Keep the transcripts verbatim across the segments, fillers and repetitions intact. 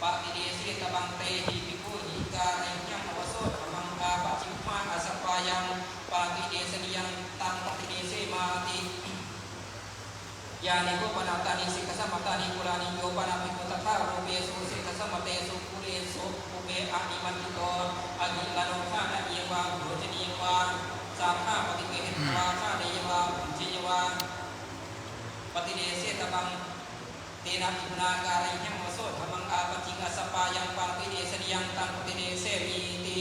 paṭidesetabbaṃ tehi bhikkhūhi kārayhyaṃ āvuso dhammaṃ āpajjimhā asappāyaṃ paṭidesanīyaṃ taṃ paṭidesemāti. Yānīdha panātāni sikkhāsamatāni purāṇi yo pana bhikkhu tathārūpesu sikkhāsamatesu kulesu pubbe animantido agilāno khādanīyo vā bhojanīyo vā saṭhā paṭiggahetvā khādeyo vā bhuñjeyo vā paṭidesetabbaṃ tena bhikkhunā kārayhyaṃ āvuso dhammaṃ āpajjiṃ asappāyaṃ paṭidesanīyaṃ taṃ paṭidesemīti.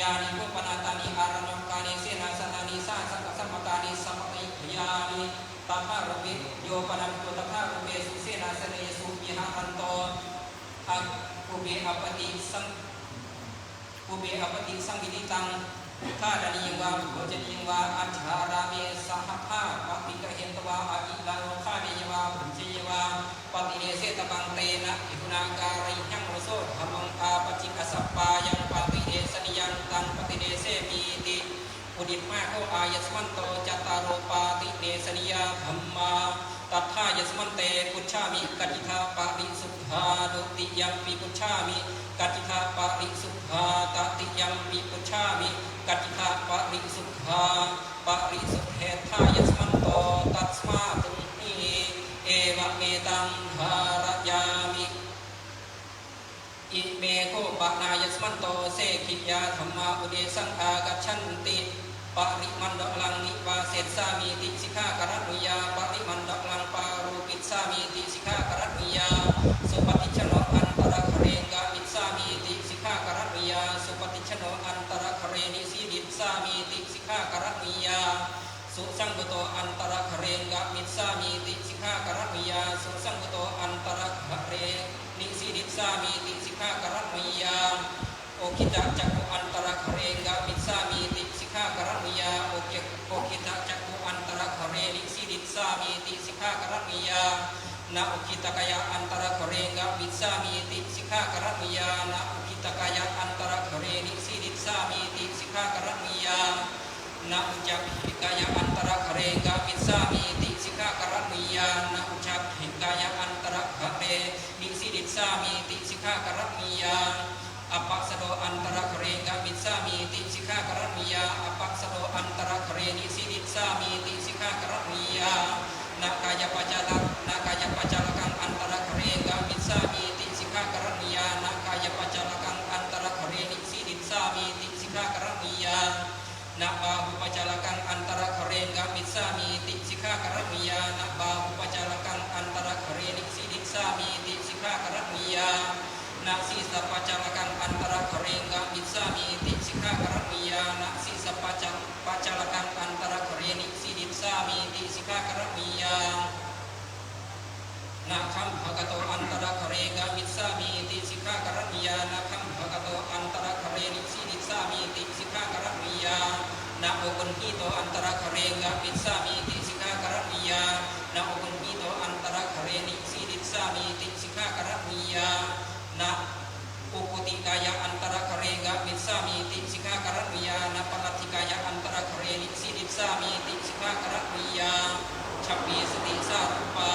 Yānīdha panātāni āraṇamakāni senāsanāni sāsaṅkassamatāni sapattiyāni tathārūpesu yo pana bhikkhu tathārūpesu senāsanesu viharanto pubbe appaṭisaṃ pubbe appaṭisaṃviditaṃ khādanīyaṃ vā bhojanīyaṃ vā ajjhārāme saṭhā paṭiggahetvā agilāno khādeyo vā bhuñjeyo vā paṭidesetabbaṃ tena bhikkhunā kārayhyaṃ āvuso dhammaṃ āpajjiṃ asappāyaṃ paṭidesanīyaṃ taṃ paṭidesemīti. Uddiṭṭhā kho āyasmanto cattāro paṭidesanīyā dhammā. Tatthāyasmante pucchāmi kaccittha parisuddhā? Dutiyampi pucchāmi kaccittha parisuddhā? Tatiyampi pucchāmi kaccittha parisuddhā? Parisuddhetthāyasmanto, tasmā tumhi evametaṃ dhārayāmi. Ime kho panāyasmanto sekkhiyā dhammā uddesaṃ āgacchanti. Parimaṇḍalaṃ nivāsessāmīti sikkhā karaṇīyā. Parimaṇḍalaṃ pārupissāmīti sikkhā karaṇīyā. Suppaṭicchanno antaraghare gamissāmīti sikkhā karaṇīyā. Suppaṭicchanno antaraghare nisīdissāmīti sikkhā karaṇīyā. Susaṅkuto antaraghare gamissāmīti sikkhā karaṇīyā. Susaṅkuto antaraghare nisīdissāmīti sikkhā karaṇīyā. Okkhittacakkhu antaraghare gamissāmīti sikkhā karaṇīyā. Okkhi- okkhittacakkhu antaraghare nisīdissāmīti sikkhā karaṇīyā. Na okkhittakkāya antaraghare gamissāmīti sikkhā karaṇīyā. Na okkhittakkāya antaraghare nisīdissāmīti sikkhā karaṇīyā. Na uccakkhikkāya antaraghare gamissāmīti sikkhā karaṇīyā. Na uccakkhikkāya antaraghare nisīdissāmīti sikkhā karaṇīyā. Appassado antaraghare gamissāmīti sikkhā karaṇīyā. Appassado antaraghare nisīdissāmīti sikkhā karaṇīyā. Na kāyapaccāla- na kāyapaccālakaṃ antaraghare gamissāmīti sikkhā karaṇīyā. Na kāyapaccālakaṃ antaraghare nisīdissāmīti sikkhā karaṇīyā. Na bāhupaccālakaṃ antaraghare gamissāmīti sikkhā karaṇīyā. Na bāhupaccālakaṃ antaraghare nisīdissāmīti sikkhā karaṇīyā. Na sīsapaccālakaṃ antaraghare gamissāmīti sikkhā karaṇīyā. Na sīsapaccā- paccālakaṃ antaraghare nisīdissāmīti sikkhā karaṇīyā. Na khamhakato antaraghare gamissāmīti sikkhā karaṇīyā. Na khamhakato antaraghare nisīdissāmīti sikkhā karaṇīyā. Na oguṇhito antaraghare gamissāmīti sikkhā karaṇīyā. Na oguṇhito antaraghare nisīdissāmīti sikkhā karaṇīyā. Na upphutikāya antaraghare gamissāmīti sikkhā karaṇīyā. Na paratthikāya antaraghare nisīdissāmīti sikkhā karaṇīyā. Chabbīsati sārūpā.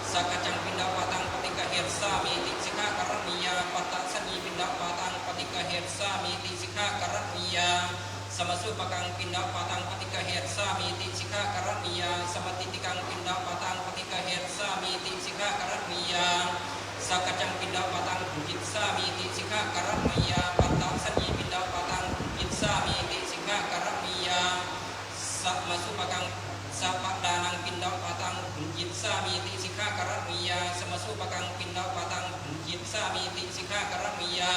Sakkaccaṃ piṇḍapātaṃ paṭiggahessāmīti sikkhā karaṇīyā. Pattasaññī piṇḍapātaṃ paṭiggahessāmīti sikkhā karaṇīyā. Samasūpakaṃ piṇḍapātaṃ paṭiggahessāmīti sikkhā karaṇīyā. Samatittikaṃ piṇḍapātaṃ paṭiggahessāmīti sikkhā karaṇīyā. Sakkaccaṃ piṇḍapātaṃ bhuñjissāmīti sikkhā karaṇīyā. Pattasaññī piṇḍapātaṃ bhuñjissāmīti sikkhā karaṇīyā. Samasūpakaṃ sapadānaṃ piṇḍapātaṃ bhuñjissāmīti sikkhā karaṇīyā. Samasūpakaṃ piṇḍapātaṃ bhuñjissāmīti sikkhā karaṇīyā.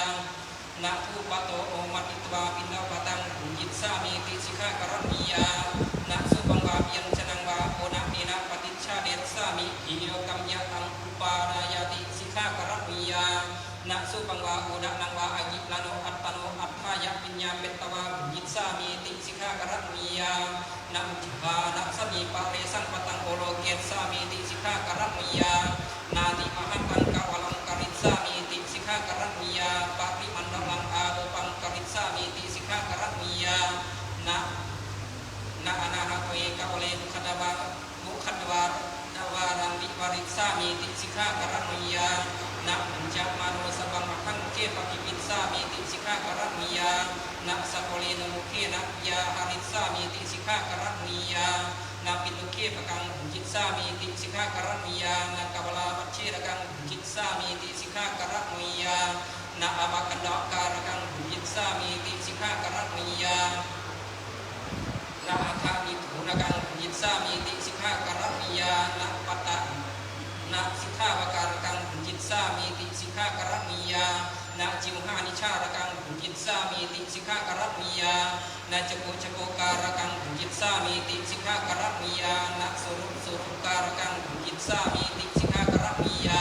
Na thūpato omattitvā piṇḍapātaṃ bhuñjissāmīti sikkhā karaṇīyā. Na sūpaṃ vā byañjanaṃ vā oṇānena paṭicchādessāmi, bhiyyo kamyataṃ upādāyāti sikkhā karaṇīyā. Na sūpaṃ vā oṇānaṃ vā agilāno attano atthāya viññāpetvā bhuñjissāmīti sikkhā karaṇīyā. Na ujjhānasmiṃ pare saṃvattaṃ olokessāmīti sikkhā karaṇīyā. Nātimahantaṃ kavalaṃ karissāmīti sikkhā karaṇīyā. Parimaṇḍalaṃ ālopaṃ karissāmīti sikkhā karaṇīyā. Na na anāhato kavale mukhadvā- mukhadvāraṃ vivarissāmīti sikkhā karaṇīyā. Na bhuñjamāno sabbaṃ na byāharissāmīti sikkhā karaṇīyā. Na piṭṭhukebhakaṃ bhuñjissāmīti sikkhā karaṇīyā. Na kavalāvacchedakaṃ bhuñjissāmīti sikkhā karaṇīyā. Na avakaṇṭakārakaṃ bhuñjissāmīti sikkhā karaṇīyā. Na haṭṭhamidhūrakaṃ bhuñjissāmīti sikkhā karaṇīyā. Na paṭanasiddhāvakārakaṃ bhuñjissāmīti sikkhā karaṇīyā. Na jivhānijjhārakaṃ bhuñjissāmīti sikkhā karaṇīyā. Na chapuchapukārakaṃ bhuñjissāmīti sikkhā karaṇīyā. Na surusurukārakaṃ bhuñjissāmīti sikkhā karaṇīyā.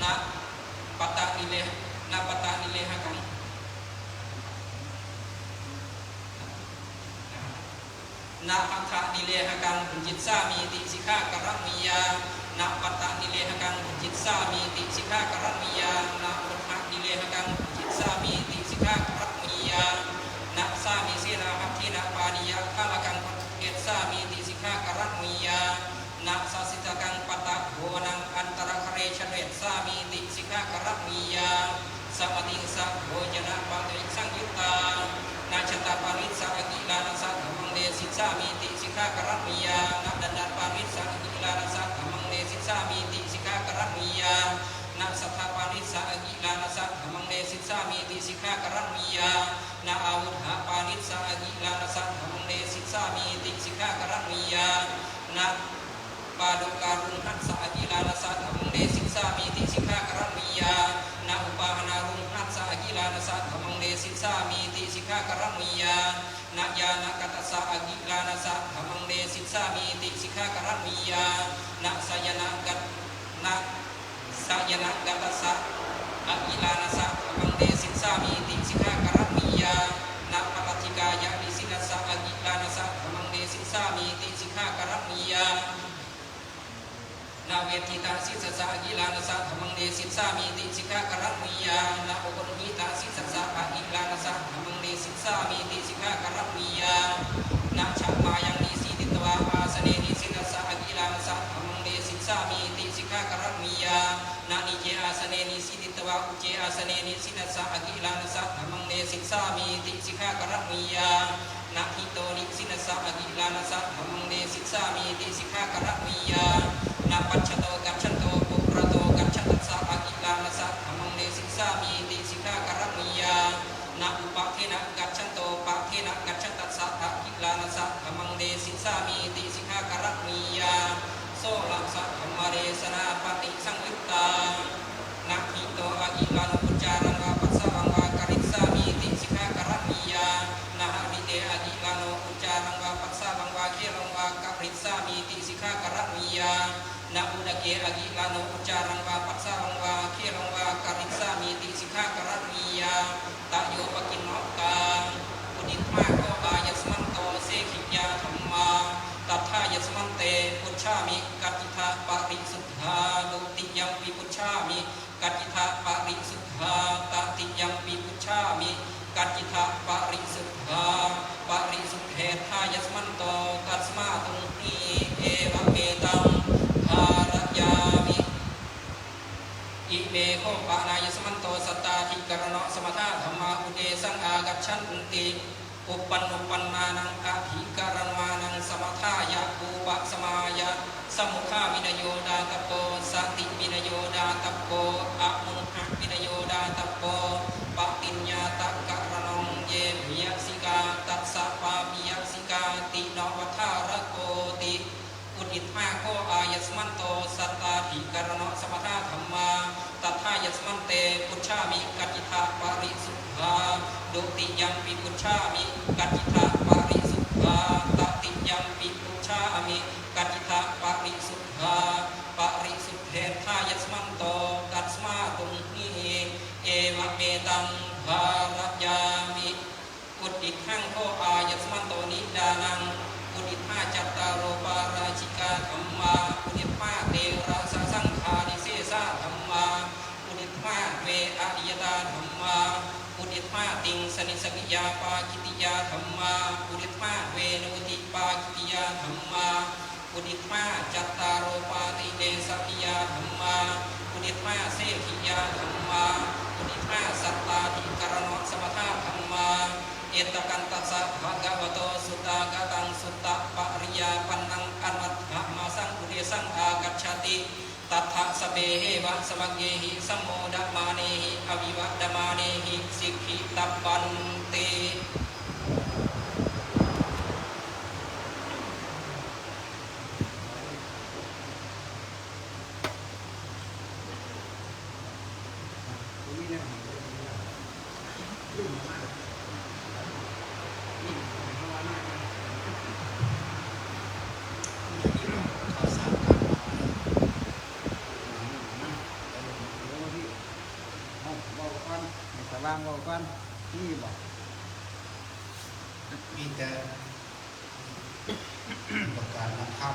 Na paṭanile-, na paṭanilehakaṃ, na haṭṭhanilehakaṃ bhuñjissāmīti sikkhā karaṇīyā. Na paṭanilehakaṃ bhuñjissāmīti sikkhā karaṇīyā. Na uṇhanilehakaṃ bhuñjissāmīti sikkhā karaṇīyā. Na sāmisena hattena pānīyathālakaṃ paṭṭhapetissāmīti sikkhā karaṇīyā. Na sāsītakaṃ pattadhovanaṃ antaraghare chadessāmīti sikkhā karaṇīyā. Samādhissa bhojanapānādi saṃyuttā. Na jhānapānassa akilānassa dhammaṃ desissāmīti sikkhā karaṇīyā. Na dānapānassa akilānassa dhammaṃ desissāmīti sikkhā karaṇīyā. Na satthapānassa akilānassa dhammaṃ desissāmīti sikkhā karaṇīyā. Na āvudhapānassa akilānassa dhammaṃ desissāmīti sikkhā karaṇīyā. Na pādukaruṇhassa akilānassa dhammaṃ desissāmīti sikkhā karaṇīyā. Na upāhānaruṇhassa akilānassa dhammaṃ desissāmīti sikkhā karaṇīyā. Na yānakattassa akilānassa dhammaṃ desissāmīti sikkhā karaṇīyā. Na sayanakattassa, na sayanakattassa akilānassa dhammaṃ desissāmīti sikkhā karaṇīyā. Na pattacīkāya nisīdassa akilānassa dhammaṃ desissāmīti sikkhā karaṇīyā. Na veṭhitasīsassa akilānassa dhammaṃ desissāmīti sikkhā karaṇīyā. Na okoṇhītasīsassa akilānassa dhammaṃ desissāmīti sikkhā karaṇīyā. Na chāmāyaṃ nisīditvā āsane nisīdassa akilānassa dhammaṃ desissāmīti sikkhā karaṇīyā. Na nīce āsane nisīditvā ujje āsane nisīdassa akilānassa dhammaṃ desissāmīti sikkhā karaṇīyā. Na ṭhito nisīdassa akilānassa dhammaṃ desissāmīti sikkhā karaṇīyā. Na pacchato gacchanto purato gacchantassa akilānassa dhammaṃ desissāmīti sikkhā karaṇīyā. Na upāde gacchanto pāde gacchantassa akilānassa dhammaṃ desissāmīti sikkhā karaṇīyā. Soḷasa dhammadesanāpaṭisaṃyuttā. Na ṭhito akilāno uccāraṃ vā passāvaṃ vā karissāmīti sikkhā karaṇīyā. Na harite akilāno uccāraṃ vā passāvaṃ vā khelaṃ vā karissāmīti sikkhā karaṇīyā. Na udake akilāno uccāraṃ vā passāvaṃ vā khelaṃ vā karissāmīti sikkhā karaṇīyā. Tayo pakkhiṇo ka. Uddiṭṭhā kho āyasmanto sekhiyā dhammā. Tatthāyasmante pucchāmi, kaccittha parisuddhā? Dutiyampi pucchāmi, kaccittha parisuddhā? Tatiyampi pucchāmi, kaccittha parisuddhā? Parisuddhetthāyasmanto, tasmā tuṅhī, evametaṃ dhārayāmi. Ime kho panāyasmanto sattāṭhikaraṇasamathā dhammā uddesaṃ āgacchanti. Uppannānaṃ ṭhikaraṇānaṃ samatthāya vūpasamāya samudāvinayo dātabbo, sativinayo dātabbo, amuṅgavinayo dātabbo, paṭiññātakaraṇaṃ. Ye piyasikā, tassa pāpiyasikāti. Navaḍḍhārakoti. Uddiṭṭhā kho āyasmanto sattāṭhikaraṇasamathā dhammā. Tatthāyasmante pucchāmi, kaccittha parisuddhā? Dutiyampi pucchāmi, kaccittha parisuddhā? Tatiyampi pucchāmi, kaccittha parisuddhā? Parisuddhetthāyasmanto, tasmā tuṅhī, evametaṃ dhārayāmi. Uddiṭṭhaṃ kho āyasmanto nibbānaṃ. Uddiṭṭhā cattāro pārājikā dhammā. Uddiṭṭhā te rājasaṅghanissesā dhammā. Uddiṭṭhā dve aniyatā dhammā. Uddiṭṭhā tiṃsa nissaggiyā pācittiyā dhammā. Uddiṭṭhā dve nivutipācittiyā dhammā. Uddiṭṭhā cattāro pāṭinessariyā dhammā. Uddiṭṭhā sekhiyā dhammā. Uddiṭṭhā sattāṭhikaraṇasamathā dhammā. Ettakantassa bhagavato suttaṃ kataṃ suttapariyāpannaṃ arahantānaṃ uddesaṃ āgacchati. Tattha sabbeheva samaggehi sammodamānehi abhivadamānehi sikkhitabbanti. ເວົ້າກ່ອນ ໃຫ້ສະຫວ່າງເວົ້າກ່ອນ ມີບໍ່? ມີແຕ່ ປະກາດນັກທຳ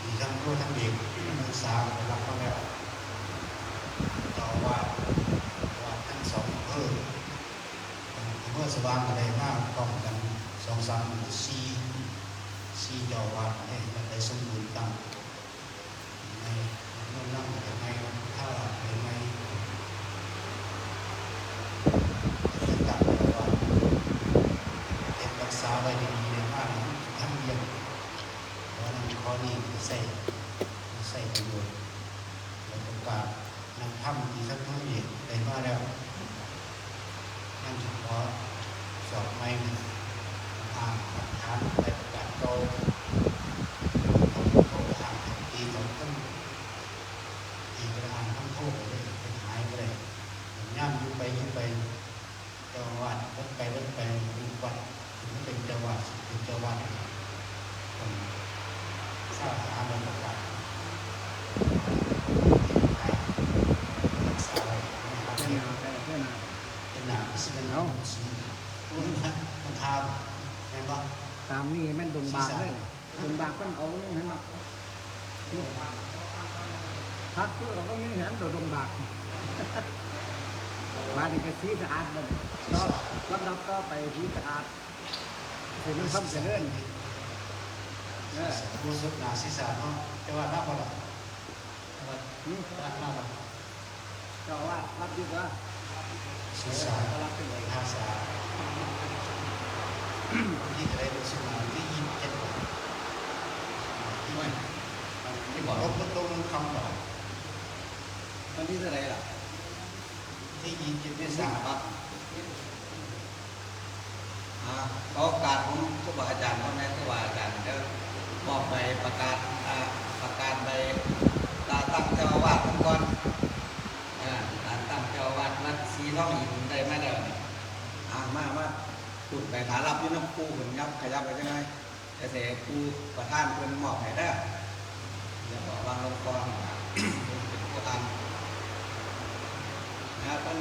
ທີ່ທັງໂທທັງເອກ ທັງສາມໄດ້ຮັບມາແລ້ວ ເຈົ້າອາວາດ ເຈົ້າອາວາດທັງສອງອຳເພີ ອຳເພີສະຫວ່າງກໍໄດ້ມາພ້ອມກັນສອງສາມ ສີ່ ສີ່ເຈົ້າອາວາດ ໃຫ້ໄດ້ສົມບູນຕາມ ໃນເມືອງນຳກໍໄດ້ໃໝ່ ຖ້າໄດ້ໃໝ່ ເຮັດຕາມເຈົ້າອາວາດ ເກັບຮັກສາໄວ້ດີໆ ໄດ້ມານີ້ ທຳວຽກ ເພາະນັ້ນ ຂໍນີ້ໄປໃຊ້ ໄປໃຊ້ປະໂຫຍດ ແລະ ປະກາດ ນັກທຳທີ່ສັກເທົ່ານີ້ໄດ້ມາແລ້ວ ຍັງສະເພາະສອບໃໝ່ ອ່ານຫຼັກຖານໃບປະກາດເກົ່າ ເຂົາໂທກໍອ່ານໃຫ້ປີເຂົາເຖິງ ທີ່ໄປອ່ານນຳໂທກໍໄດ້ ເພິ່ນຫາຍບໍ່ໄດ້ ຍາມຢູ່ໄປຢູ່ໄປ ເຈົ້າອາວາດເລີກໄປເລີກໄປຢູ່ວັດ ເປັນເຈົ້າວາດ ເປັນເຈົ້າວາດ ເພິ່ນຊາວຫາບໍ່ປະກາດ ຮັກສາໄວ້ ເປັນໜ້າ ເປັນໜ້າ ເປັນໜ້າ ເປັນໜ້າ ເປັນໜ້າ ມັນຄາບ ແມ່ນບໍ່? ຕາມນີ້ແມ່ນດົງບາກເລີຍ ດົງບາກເພິ່ນເອົາເງິນຫັ້ນເນາະ ພັກຄືເອົາເງິນຫັ້ນໂດດ ດົງບາກ ບາດນີ້ກໍສີສະອາດບັດນີ້ ຕໍ່ ລຳດັບຕໍ່ໄປສີສະອາດ ເສດເລື່ອງຄວາມຈະເລີນ ເອີ ຜູ້ສຸດໜ້າສີສະເນາະ ເຈົ້າອາວາດຮັບບໍ່ລະ? ຫຶ? ຮັບມາບໍ່? ເຈົ້າອາວາດຮັບຢູ່ບໍ່? ສີສະ ເອີ ຮັບເປັນໄດ? ຮັກສາ ວັນທີເທົ່າໃດ ຜູ້ສຸດໜ້າ ວັນທີຊາວເຈັດ ບໍ່? ໂອ້ຍ ວັນທີບໍ່ ລົງ ລົງ ລົງຄຳບໍ່? ວັນທີເທົ່າໃດລະ? ວັນທີຊາວເຈັດ ເມສາ ປັບ ອ່າ ຂໍໂອກາດ ຜົມ ຄູບາອາຈານ ພໍ່ແມ່ຄູບາອາຈານເດີ ມອບໃບປະກາດ ອ່າ ປະກາດໃບລາຕັ້ງເຈົ້າອາວາດເພິ່ນກ່ອນ ເອີ ລາຕັ້ງເຈົ້າອາວາດວັດສີທອງອິນໄດ້ມາແລ້ວນີ້ ອ່າ ມາ ມາ ພຸ້ນໄປຖ້າຮັບຢູ່ນຳຄູພຸ້ນ ຫຍັບ ຂະຫຍັບໄປຈັກໜ່ອຍ ແຕ່ໃຫ້ຜູ້ປະທານເພິ່ນມອບໃຫ້ເດີ ຢ່າບອກວ່າຫຼວງພໍ່ເປັນຜູ້ອ່ານ ນະ ເພິ່ນ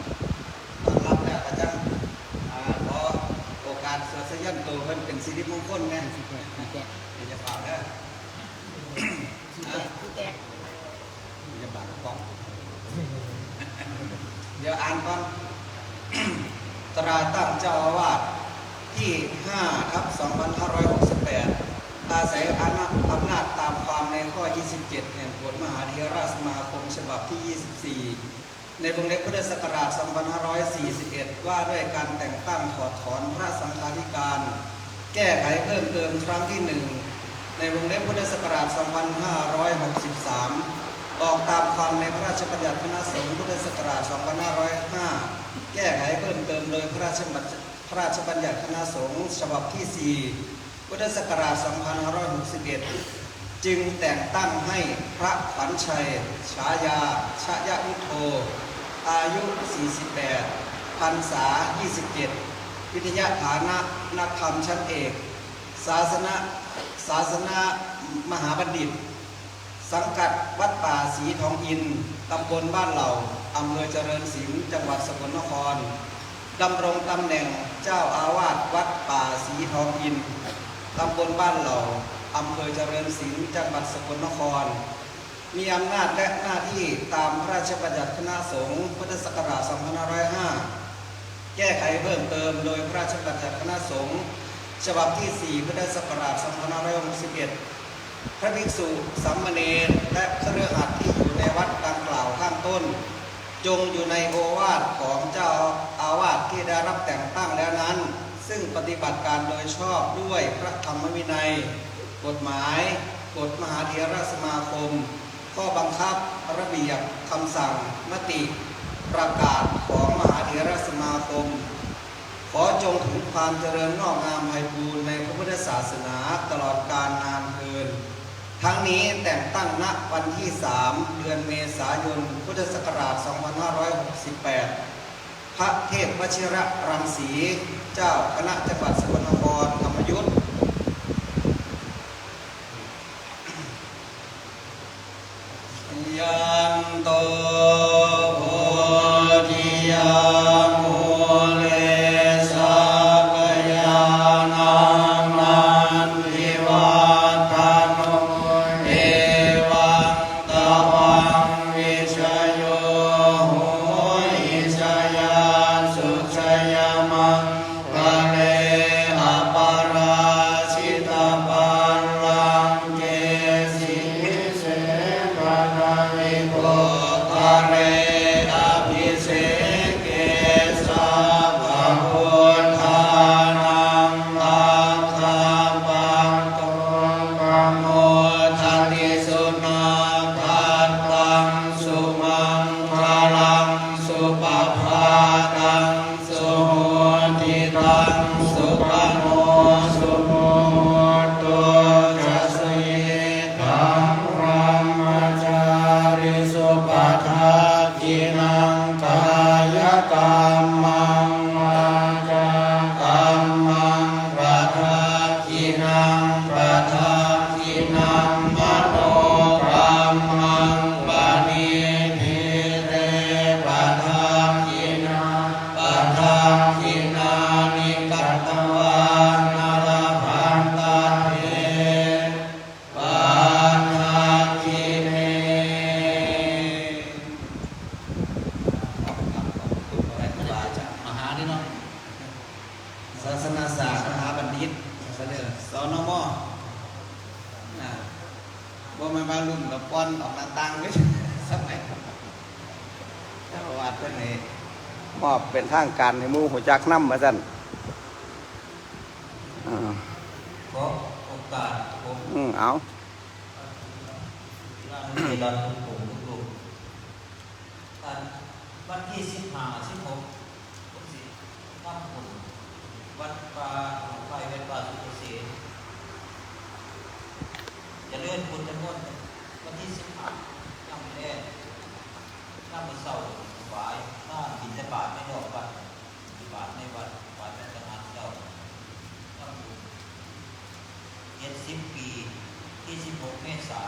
ຕ້ອນຮັບແລ້ວກໍຈັ່ງ ອ່າ ຂໍໂອກາດສວດສະຫຍັນໂຕເພິ່ນເປັນສິລິມົງຄົນແດ່ ແມ່ນ ຊິແຈກ ຊິແຈກ ຢ່າຟ້າວເດີ ຊິແຈກ ຊິແຈກ ຢ່າບາດກ້ອງ ດຽວອ່ານກ່ອນ ຕາຕັ້ງເຈົ້າອາວາດທີຫ້າ ທັບ ສອງພັນຫ້າຮ້ອຍຫົກສິບແປດ ອາໄສອຳນາດຕາມຄວາມໃນຂໍ້ຊາວເຈັດ ແຫ່ງກົດມະຫາເຖລະສະມາຄົມ ສະບັບທີຊາວສີ່ ໃນວົງເລັບ ພຸດທະສັກກະລາດ ສອງພັນຫ້າຮ້ອຍສີ່ສິບເອັດ ວ່າດ້ວຍການແຕ່ງຕັ້ງຖອດຖອນພະສັງຄາທິການ ແກ້ໄຂເພີ່ມເຕີມຄັ້ງທີໜຶ່ງ ໃນວົງເລັບ ພຸດທະສັກກະລາດ ສອງພັນຫ້າຮ້ອຍຫົກສິບສາມ ອອກຕາມຄວາມໃນພະລາຊະບັນຍັດຄະນະສົງ ພຸດທະສັກກະລາດ ສອງພັນຫ້າຮ້ອຍຫ້າ ແກ້ໄຂເພີ່ມເຕີມໂດຍພະລາຊະບັນ ພະລາຊະບັນຍັດຄະນະສົງ ສະບັບທີສີ່ ພຸດທະສັກກະລາດ ສອງພັນຫ້າຮ້ອຍຫົກສິບເອັດ ຈຶ່ງແຕ່ງຕັ້ງໃຫ້ພະຂວັນໄຊ ສາຍາ ຊະຍະວຸດໂທ ອາຍຸສີ່ສິບແປດ ພັນສາຊາວເຈັດ ວິທະຍາຖານະນັກທຳຊັ້ນເອກ ສາສະນະ ສາສະນະມະຫາບັນດິດ ສັງກັດວັດປ່າສີທອງອິນ ຕຳບົນບ້ານເຫຼົ່າ ອຳເພີຈະເລີນສິງ ຈັງຫວັດສະກົນນະຄອນ ດຳລົງຕຳແໜ່ງເຈົ້າອາວາດວັດປ່າສີທອງອິນ ຕຳບົນບ້ານເຫຼົ່າ ອຳເພີຈະເລີນສິງ ຈັງຫວັດສະກົນນະຄອນ ມີອຳນາດ ແລະ ໜ້າທີ່ຕາມພະລາຊະບັນຍັດຄະນະສົງ ພຸດທະສັກກະລາດ ສອງພັນຫ້າຮ້ອຍຫ້າ ແກ້ໄຂເພີ່ມເຕີມໂດຍພະລາຊະບັນຍັດຄະນະສົງ ສະບັບທີສີ່ ພຸດທະສັກກະລາດ ສອງພັນຫ້າຮ້ອຍຫົກສິບເອັດ ພະພິກສຸ ສາມະເນນ ແລະ ຄະລືອາດທີ່ຢູ່ໃນວັດດັ່ງກ່າວຂ້າງຕົ້ນ ແ จงอยู่ในโอวาทของเจ้าอาวาสที่ได้รับแต่งตั้งแล้วนั้น ซึ่งปฏิบัติการโดยชอบด้วยพระธรรมวินัย กฎหมาย กฎมหาเถรสมาคม ข้อบังคับ ระเบียบ คำสั่ง มติ ประกาศของมหาเถรสมาคม ขอจงถึงความเจริญงอกงามไพบูลย์ในพระพุทธศาสนาตลอดกาลนานเทอญ ทั้งนี้แต่งตั้งณวันที่ สาม เดือนเมษายน พุทธศักราช สองพันห้าร้อยหกสิบแปด พระเทพวชิระรังสี เจ้าคณะจังหวัดสกลนคร ธรรมยุต Jayanto bodhiyā mūle sakyānaṃ nandivaḍḍhano, evaṃ tvaṃ vijayo hohi jayassu jayamaṅ gale, aparājitapallaṅke sīse paṭhavipokkhare, abhiseke sabbabuddhānaṃ aggappatto pamodati. Sunakkhattaṃ sumaṅgalaṃ supabhātaṃ suhuṭṭhitaṃ, sukhaṇo sumuhutto ca suyiṭṭhaṃ brahmacārisu. Padakkhiṇaṃ kāyakammaṃ vācākammaṃ padakkhiṇaṃ, padakkhiṇaṃ manokammaṃ paṇidhī te padakkhiṇā, padakkhiṇāni katvāna labhantatthe padakkhiṇe. ມະຫານີ້ເນາະ ສາສະນະສາດ ມະຫາບັນດິດ ສະເໜີ ສນມ ນະ ບໍ່ແມ່ນວ່າລຸ້ນແລ້ວປ່ອນອອກໜ້າຕ່າງເດ້ ສະໄໝ ເຈົ້າອາວາດເພິ່ນໃຫ້ມອບເປັນທາງການໃຫ້ໝູ່ຮູ້ຈັກນຳວ່າຊັ້ນ. ອ່າ ຂໍໂອກາດ ອືມ ເອົາ ທ່ານເທລະທຸກອົງທຸກຮູບ ທ່ານ ວັນທີສິບຫ້າ ສິບຫົກ ເພິ່ນຊິທຳບຸນວັດປ່າ ໄຟວັດປ່າສຸກເກສມ ຈະເລີນພຸດທະມົນ ວັນທີສິບຫ້າ ຍາມມື້ແລງ ຍາມມື້ເຊົ້າ ຖວາຍທານບິນທະບາດໃນຮອບວັດ ປະຕິບັດໃນວັດ ວັດໃນຕະຫຼາດເຈົ້າ ທຳບຸນເຈັດສິບປີ ທີສິບຫົກເມສາ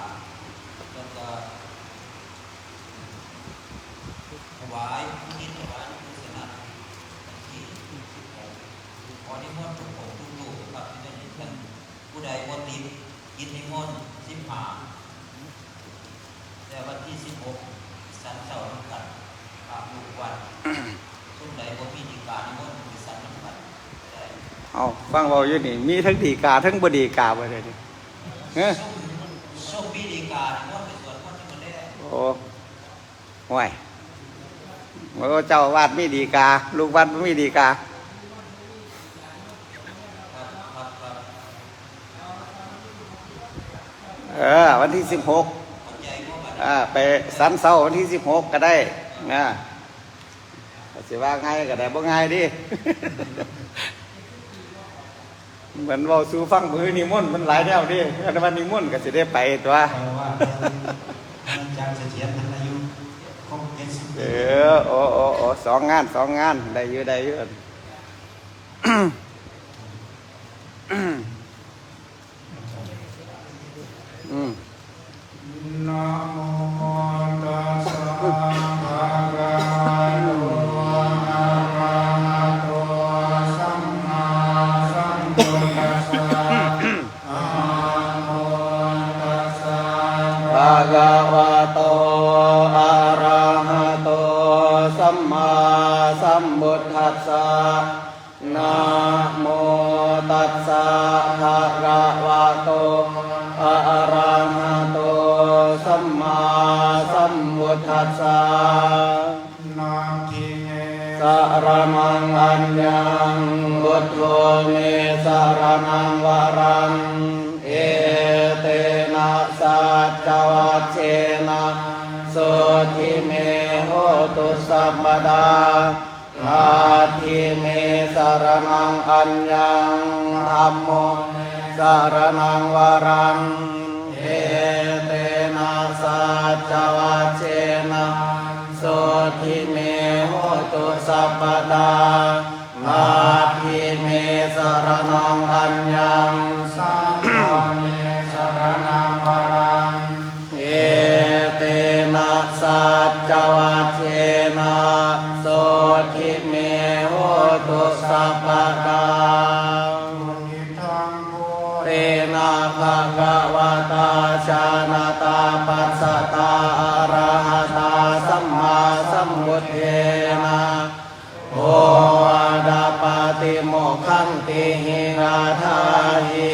ແລ້ວກໍຖວາຍ ອຸທິດຖວາຍ ໂມທະນາ ວັນທີສິບຫົກ ຂໍນິມົນທຸກອົງທຸກຮູບ ພະພິກຂຸ ຜູ້ໃດບໍ່ຕິດກິດນິມົນສິບຫ້າ ແຕ່ວັນທີສິບຫົກ ສັນເຊົ້ານຳກັນ ພະລູກວັດ ຊຸມໃດບໍ່ມີດີການິມົນໄປສັນນຳກັນກໍໄດ້. ເອົ້າ ຟັງເວົ້າຢູ່ນີ້ ມີທັງດີກາ ທັງບໍ່ດີກາບໍ່ໄດ້ນີ້ ຮະ? ຊຸມ ຊຸມມີດີການິມົນໄປສວດມົນຍາມມື້ແລງ. ໂອ້ ໂອ້ຍ ໂອ້ ເຈົ້າອາວາດມີດີກາ ລູກວັດບໍ່ມີດີກາ. ເອີ ວັນທີສິບຫົກ ເອີ ໄປສັນເຊົ້າວັນທີສິບຫົກກໍໄດ້ນະ. ກໍຊິວ່າງ່າຍກໍໄດ້ ບໍ່ງ່າຍເດ້. ເໝືອນເວົ້າສູ່ຟັງ ມື້ນິມົນມັນຫຼາຍແນວເດ້ ຄັນວ່ານິມົນກໍຊິໄດ້ໄປຕົວະ. ເອີ ໂອ້ ໂອ້ ໂອ້ ສອງງານ ສອງງານ ໄດ້ຢູ່ ໄດ້ຢູ່. ອືມ Namo tassa bhagavato arahato sammāsambuddhassa. Namo tassa bhagavato arahato sammāsambuddhassa. Namo tassa bhagavato arahato sammāsambuddhassa. saraṇaṃ aññaṃ, buddho me saraṇaṃ varaṃ, etena saccavajjena sotthi me hotu sabbadā. Natthi me saraṇaṃ aññaṃ, dhammo me saraṇaṃ varaṃ, etena saccavajjena sotthi me hotu sabbadā. Natthi me saraṇaṃ aññaṃ, saṅgho me saraṇaṃ varaṃ, etena saccavajjena sotthi me hotu sabbadā. Tena bhagavatā jānatā passatā arahatā sammāsambuddhena odapādi mokkhanti hiṃ aṭṭhāhi.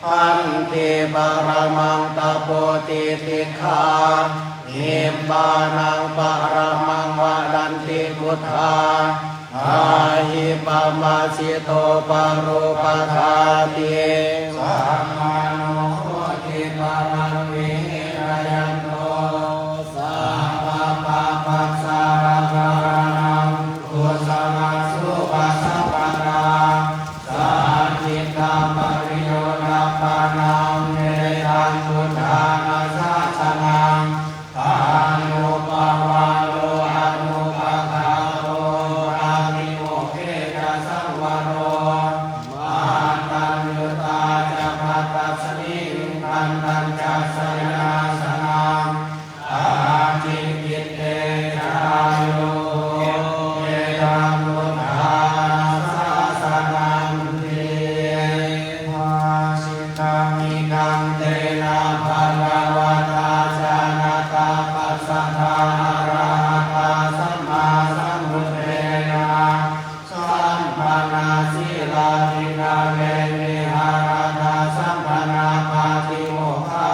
Khanti paramaṃ tapo titikkhā nibbānaṃ paramaṃ vadanti buddhā. Na hi pabbajito parūpaghātī sammāno hoti paraṃ viheyayanto sabbapāpasāraṇaṃ kusalaṃ supasampadā. Sacchikaṃ pariyoṭṭhappānaṃ etaṃ buddhāna sāsanaṃ. Anuppavādo anupaghāto pātimokkhe ca saṃvaro mātaññutā ca paṭhassamiṃ khantañca sayānāsanaṃ ācikkhite ca āyudo etaṃ buddhāna sāsananti. Bhāsitaṃ idaṃ tena bhagavatā jānatā passatā arahatā sammāsambuddhena sampannaṃ sīlaṃ bhikkhave vihāratthaṃ sammannā pātimokkha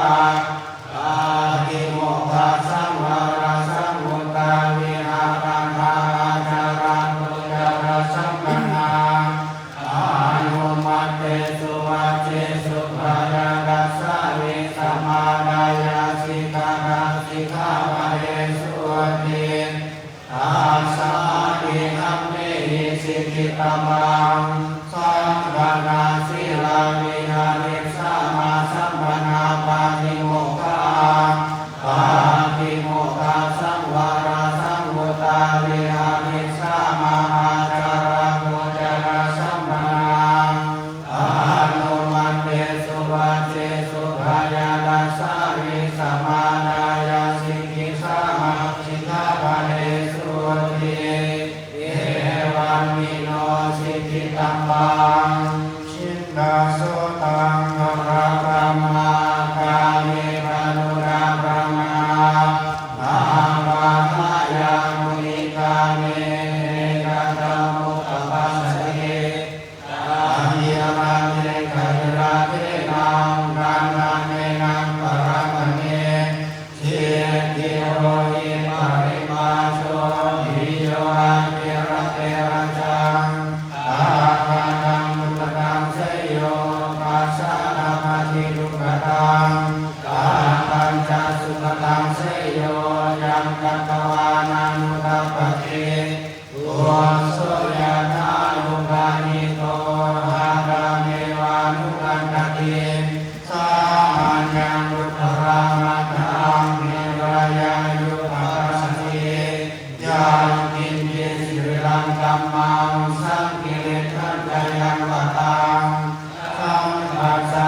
pātimokkhasaṃvarasaṃvutā vihāratthaṃ ācaratthu ca sammannā anumattesu vācesu bhāyadassa visamādāya sikkhātaṃ sikkhāpadesoti. Tasmātihamhehi sikkhitabbaṃ. Sampannaṃ sīlaṃ vihārissāma sammannā pātimokkha pātimokkhasaṃvarasaṃvutā vihārissāma ācaratthu ca sammannā anumattesu vācesu bhāyadassa visamādāya sikkhissāma sikkhāpadesoti. Evaṃ vino sikkhitabbaṃ. Chindasotaṃ parabrahmā kāme tanudabrahmaṇā nāvagayā munigāme etadammupadesayi. Taṃ idha bhante gayhābhenaṃ kaṇhaṃ nānābhayaṃ siddhi hohi paribhājo bhiyyo averate rājaṃ. Taṃ khaṇaṃ duggataṃ seyyo pacchā tappati duggatā. Katañca sugataṃ seyyo yaṃ katvāna nānābhayaṃ phussā yathā duggahito hattha neva nukampati. Sāmaññaṃ dukkharogamatthaṃ nivāraṃ upapassati. Yaṅkiñci cīvaraṃ dhammaṃ saṅkiliṭṭhañca yaṃ vataṃ saṅghassa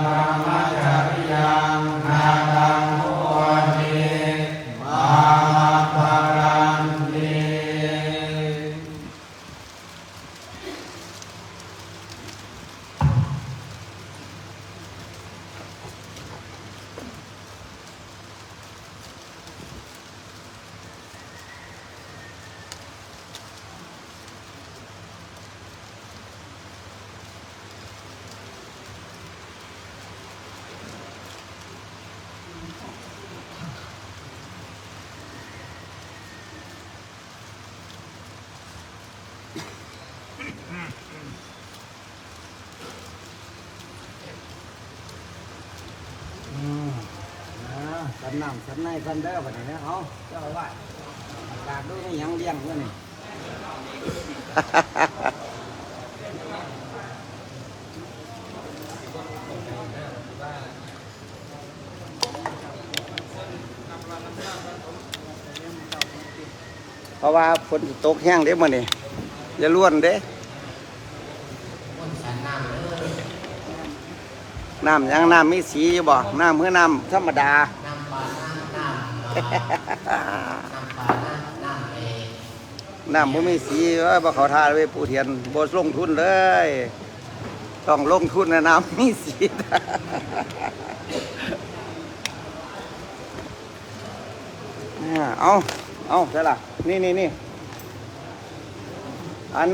brahmacariyaṃ na taṃ hoti mahapparanti. อืมอ่าสันน้ำสันในกันเด้อบัดนี้นะเอาเจ้าอาวาสอากาศดูไม่หยังเลี้ยงเพื่อนนี่ เพราะว่าฝนสิตกแฮงเด้มื้อนี้ อย่าล้วนเด้ น้ำหยัง น้ำมีสีอยู่บ่ น้ำคือน้ำธรรมดา น้ำบ่มีสี เอ้ย บ่เข้าท่าเลย ปู่เทียน บ่ลงทุนเลย ต้องลงทุนนะ น้ำมีสี อ่า เอา เอา ใช่ล่ะ นี่ นี่ นี่ อัน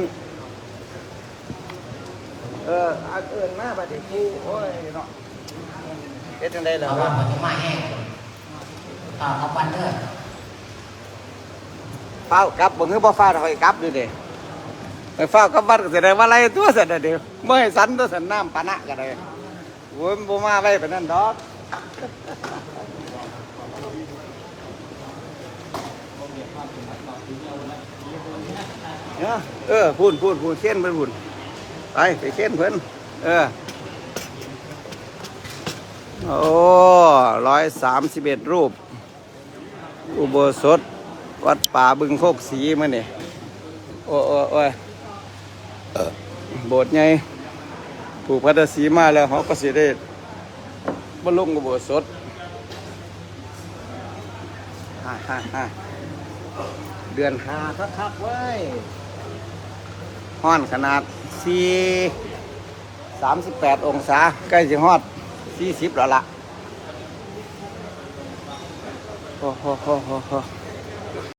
เออ อันอื่นมาบัดนี้ ปู่ โอ้ย เนาะ เฮ็ดจั่งใด๋ล่ะ เอาว่ามันจะมาแห้ง เอา เอาปันเด้อ ฟ้าวกลับ บ่คือบ่ฟ้าวให้กลับอยู่เด้ ไปฟ้าวกลับวัดก็แสดงว่าไล่ตัวซั่นน่ะเด้ บ่ให้สันตัวซั่น น้ำปานะก็ได้ โอ้ย มันบ่มาไวปานนั้นดอก เออ เออ พู้น พู้น พู้น เค้นเพิ่นพู้น ไป ไปเค้นเพิ่น เออ โอ้ ร้อยสามสิบเอ็ดรูป อุโบสถวัดป่าบึงโคกศรีมื้อนี้ โอ้ โอ้ โอ้ย เอ่อ โบสถ์ใหญ่ ผูกพัทธสีมาแล้ว เฮาก็สิได้มาลงอุโบสถ ฮ่าฮ่าฮ่า เดือนห้าคักๆเว้ย ร้อนขนาด สี่ สามสิบแปดองศา ใกล้สิฮอด สี่สิบแล้วล่ะ โอ้โหโหโหโห